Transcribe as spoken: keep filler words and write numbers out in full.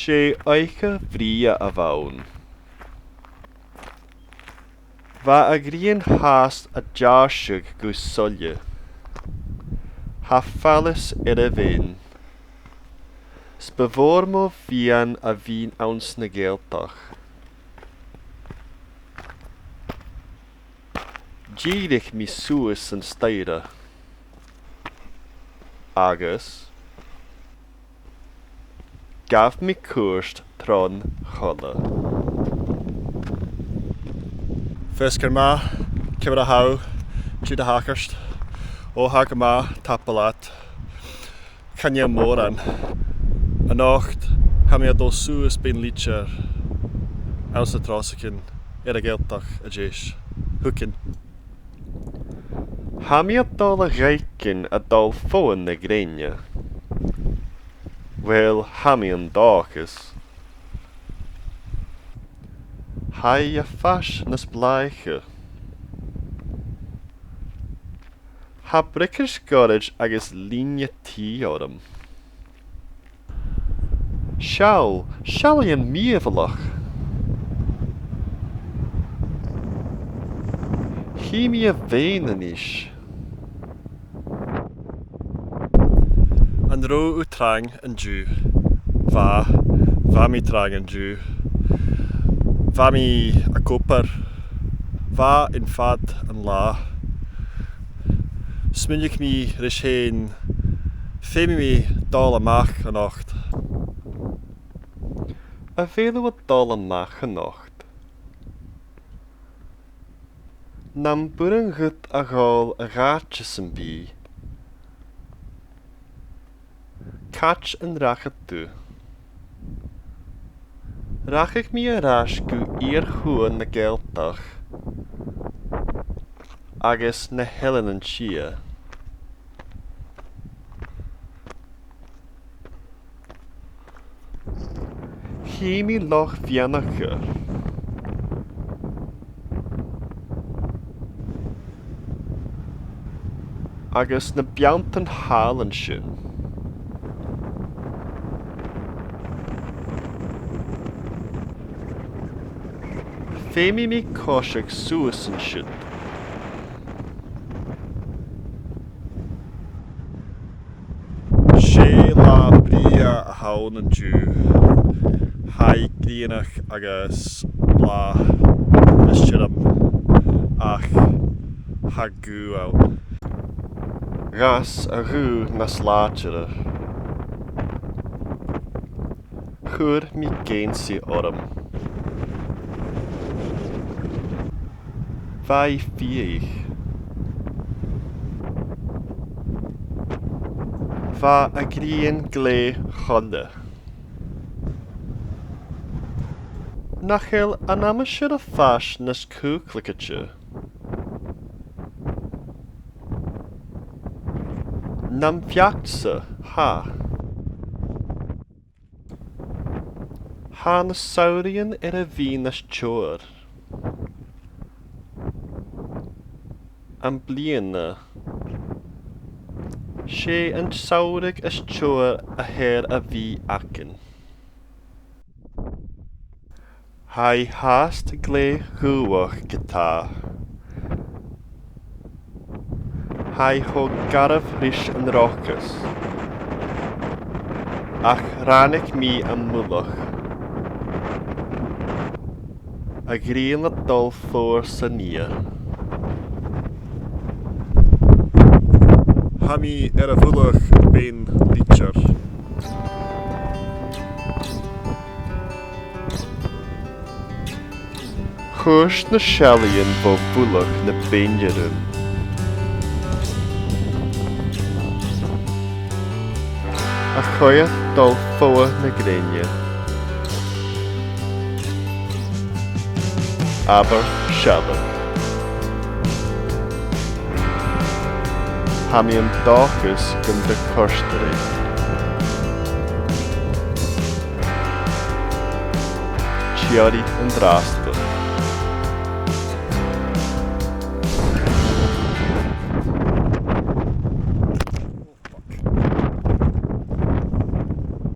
'S e oidhche bhrèagha a bh' ann. Bha a' ghrian fhathast a' deàrrsadh gu soilleir. Tha fallas air a' bheinn. 'S bu mhòr mo mhiann a bhith anns a' Ghàidhealtachd. Dhìrich mi suas an staidhre. Agus ghabh mi cuairt tron choille. Feasgar math, ciamar a tha thu? Dè do thachairt? Ò, tha gu math, tapadh leat. Chan eil mòran. A-nochd, tha mi a' dol suas Beinn Leitir anns na Tròisichean air a' Ghàidhealtachd a Deas. Thugainn. Tha mi a' dol a dh'fhaicinn a' dol fodha na grèine. Uill, tha mi an dòchas. Tha i a' fàs nas blàithe. Tha briogais ghoirid agus lèine-t orm. Seall, seall air a' mhìorbhaileach. Chì mi a' bheinn a-nis. An robh thu trang an-diugh? Bha, bha mi trang an-diugh. Bha mi ag obair. Bha e fad an latha. Smaoinich mi ris fhèin, feumaidh mi dol a-mach a-nochd. A bheil thu a' dol a-mach a-nochd? Nam b' urrainn dhut a dhol a dh'àite sam bith, càit an rachadh tu? Rachadh mi air ais gu iar-thuath na Gàidhealtachd agus na h-Eileanan Siar. Chì mi Loch Bheannchair agus na beanntan thall an sin. Feumaidh mi coiseachd suas an siud. 'S e latha brèagha a th' ann an-diugh. Tha i grianach agus blàth is tioram, ach tha gaoth ann. Dh'fhàs a' ghaoth nas làidire. Chuir mi geansaidh orm. Bha i fiadhaich. Bha a' ghrian glè choille. Nach eil an aimsir a' fàs nas cùbhlaichte? Nam bheachd-sa, tha. Tha na samhraidhean air a bhith nas teotha. Am-bliadhna, 's e an samhradh as teotha a th' air a bhith againn. Tha i fhathast glè dhubhach ge-tà. Tha i cho garbh ris an ròcas. Ach ràinig mi am mullach. A' ghrian a' dol fodha san iar. Tha mi air a' mhullach Beinn Leitir. Chuir na seallaidhean bho mhullach na beinne rium. A' choimhead dol fodha na grèine. Abair sealladh. Tha mi an dòchas gun do chòrd e ribh. Tìoraidh an-dràsta.